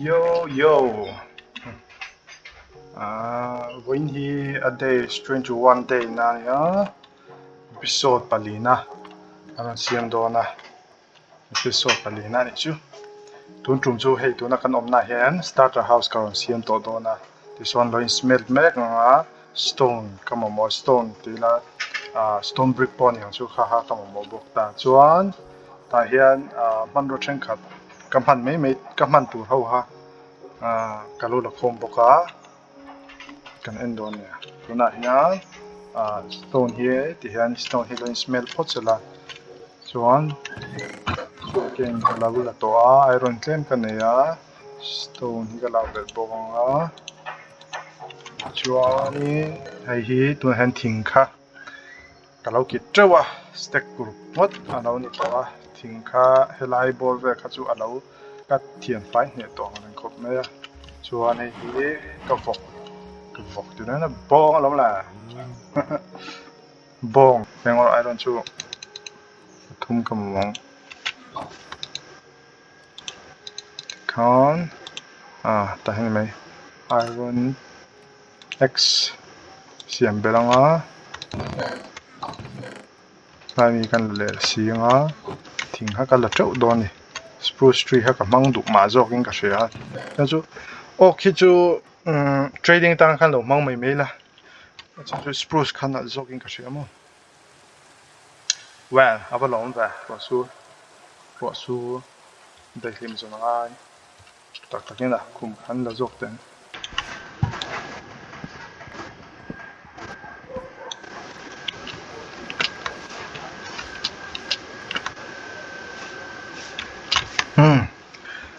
Yo yo ah vawiin hi a day 21 day na a nia episode palina a rawn siam dawn a episode palina a nih chu tun tum chu hei tuna kan awmna ah hian starter house ka rawn siam tawh dawn a tichuan lo in smelt mek ang a stone ka mamawh stone tih ila ah stone brick pawh a ni ang chu kha kha ka mamawh bawk ta chuan tah hian ah hmanraw thenkhat ka hman mai mai ka hman tur ho kha ah ka lo la khawm bawk a kan en dawn nia tunah hian ah stone hi ti hian stone hi lo in smelt phawt sela chuan sugarcane ka lo la tawh a iron tlem ka nei a stone hi ka lak belh bawk ang a chuanin hei hi tunah hian thing kha ka lo kit teuh a stack group ngawt a lo ni tawh a thing kha helai bawr vel kha chu a lo ka thian fai hneh tawh ang reng khawp mai a chuan hei hi ka vawk ka vawk tih dawn a bawng alawm le bawng heng erawh iron chu pathum ka mamawh ang tikhan ah tah hian mai iron x siam belh ang a tlai mi kan la leh si ang a thing kha ka la teuh dawn a ni spruce tree kha ka hmang duh mah zawk in ka hria a chuan chu oak hi chu umm trading tan khan lo hmang mai mai ila chuan chu spruce kha nalh zawk in ka hria maw well a va lawm ve ruah sur ruah sur daihlim zawn a ngai. Tak takin a khum an la zawk teh ang. Umm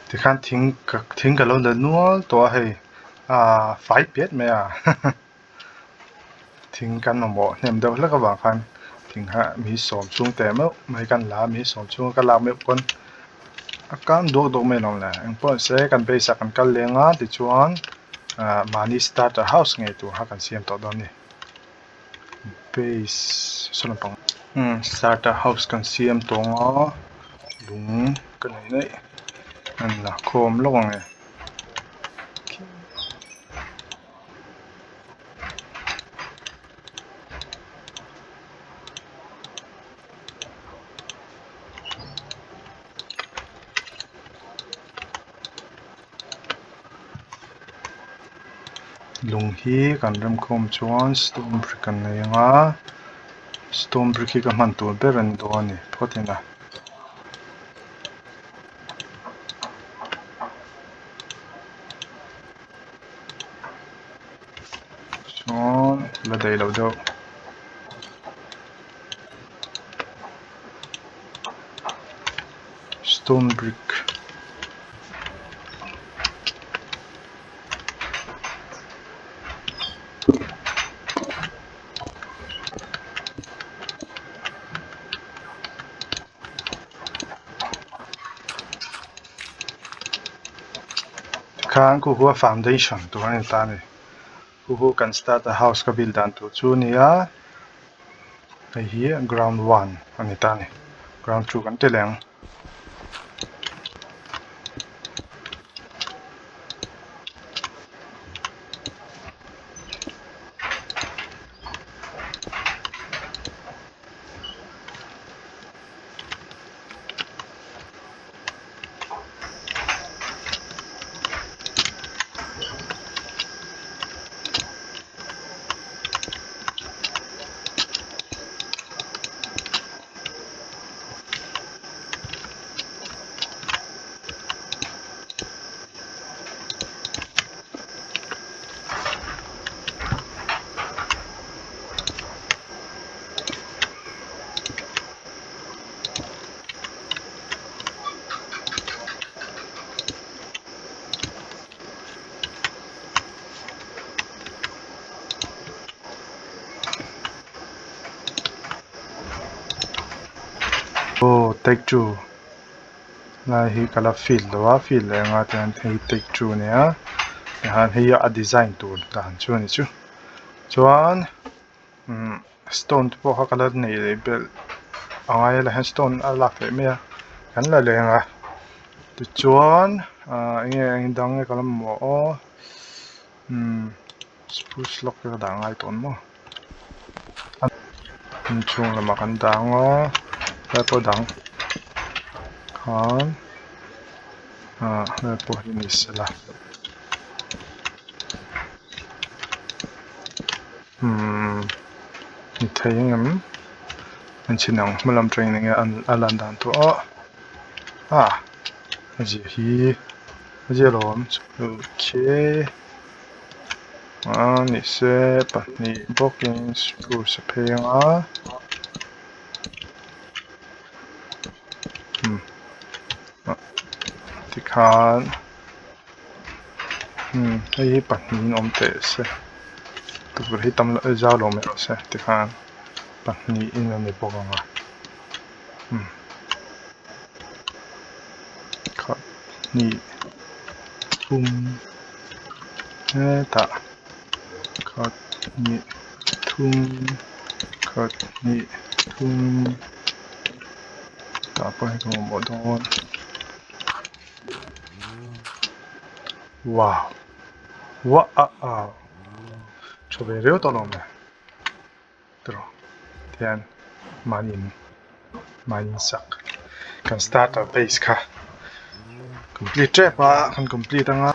tikhan thing ka thing ka lo la nual tawh a hei ah fai piat mai a Thing kan mamawh hnem deuh hlek avang khan thing kha mi sawm chhung teh meuh mai kan la a, mi sawm chhunga ka lak meuh pawn a kang duak duak mai alawm le. Engpawh ni se kan base ah kan kal leng a tichuan ah mahni starter house ngei tur kha kan siam tawh dawn a ni. Base saw lampang umm starter house kan siam tawh ang a lung ka nei daih an la khawm lawk ang e. Lung hi kan remkhawm chuan stone brick an nei ang a stone brick hi ka hman tur ber a ni dawn a ni phawt in a. Chuan la daih loh deuh. Stone brick. Tikhan khu khu a foundation tur a ni ta a ni khu khu kan start a house ka build dan tur chu a ni a hei hi ground one a ni ta a ni ground two kan ti leh ang. Aw take two lai hi ka la fill lo a fill leh anga tihian hei take two a nia tihian hei a design tur dan chu a ni chu chuan umm stone te pawh kha ka la nei leh belh a ngai a la hian stone a lak theih mai a kan la leng a. Tichuan ah eng nge eng dang nge ka la mamawh aw umm spruce log te ka dah ngai tawh ang maw inchhung lamah kan dah ang a helai pawh dang khan ah helai pawh hi ni sela umm ni thei ang em enchhin ang hma lam atangin enge a lan dan tawh aw. Ah a zia hi a zia lo awm okay ah ni se pahnih bawkin spruce a phei ang a umm ah tikhan umm hei hi pahnihin awm teh se tukverh hi tam loh zau lo mai rawh se tikhan pahnihin a ni bawk ang a. Khat hnih thum hetah khat hnih thum khat hnih thum tah pawh hi ka mamawh dawn wow wah ah ah tha ve riau tawh lo mai. Tiraw tihian mahni mahni sak kan starter base kha complete tep a kan complete anga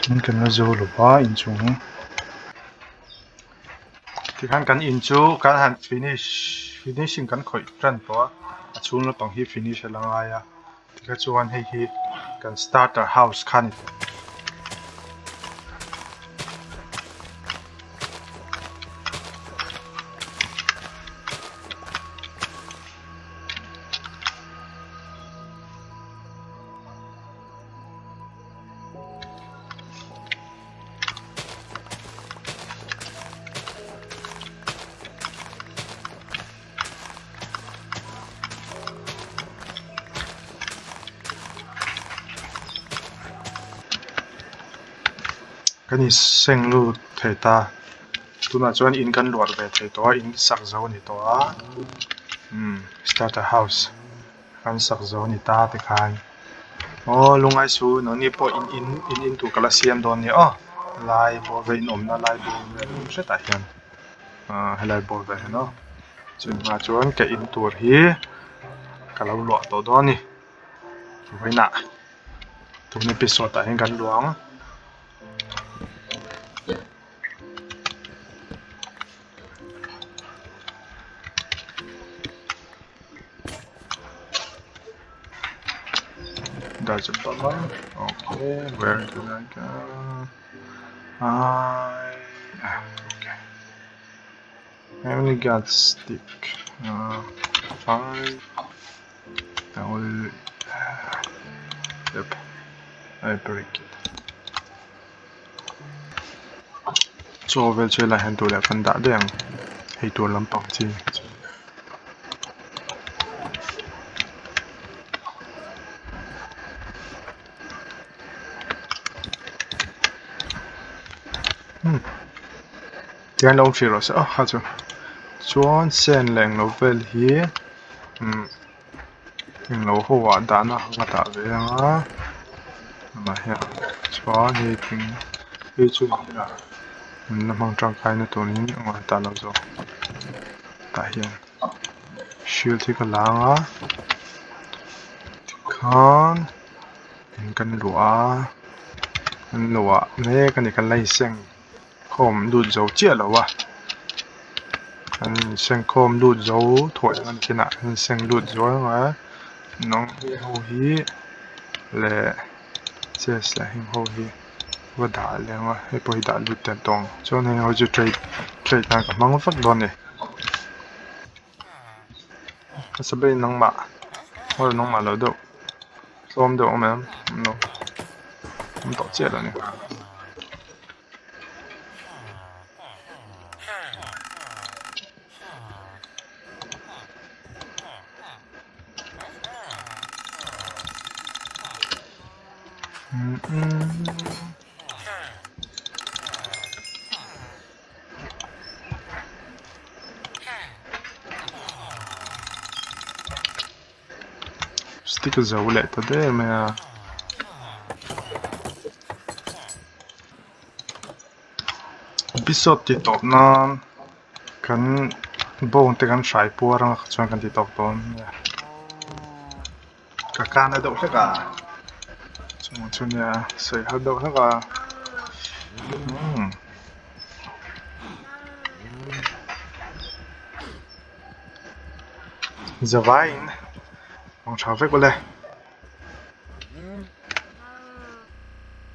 tin kan la zo lo va inchung tikhan kan in chu kan han finish finishing kan khawih tan tawh a a chhung lampang hi finish a la ngai a. Tikha chuan hei hi kan starter house kha a ni. Kan inseng lut thei ta tunah chuan in kan luah ve thei tawh a in sak zo a ni tawh a umm starter house kan sak zo a ni ta tikhan aw lungngai su nangni pawh in in in in tur ka la siam dawn nia aw lai bawr vel in awmna lai bawr vel hretah hian. Ahh helai bawr vel hi maw chumi hma chuan ka in tur hi ka lo luah tawh dawn a ni vawiinah tun episode ah hian kan luah ang. Does it bother? Okay, where did I go? I okay. I only got stick. Uh, five. I will. Yep. I break it. Chaw vel chu helai hian tur leh kan dah daih ang hei tur lampang chi. Tihian lo awm hrih rawh se aw kha chu chuan sen leh englo vel hi umm englo ho ah dahna a dah ve ang a tunah hian chuan hei thing hei chu an la hmang tangkai na turin a ngaih ta lo zawk tah hian shield hi ka la ang a tikhan. In kan luah a kan luah mek a ni kan la inseng khawm lut zo chiah lo a kan inseng khawm lut zo thuah ang chinah kan inseng lut zo ang a nawng ho hi leh chest leh heng ho hi va dah leh ang a hei pawh hi dah lut tel tawh ang chuan heng ho chu trade trade nan ka hmang vak dawn a ni. Hmasa ber in nangmah or nangmah lo deuh tlawm deuh awm em awm lo awm tawh chiah lo a ni. Stick zo leh ta der mai a. Episode ti tawp nan kan bawng te kan hrai puar anga chuan kan ti tawp dawn nia. Ka kana deuh hlek a chungah chuan nia sawi har deuh hlek a umm. Zavaiin mang tha vek ule.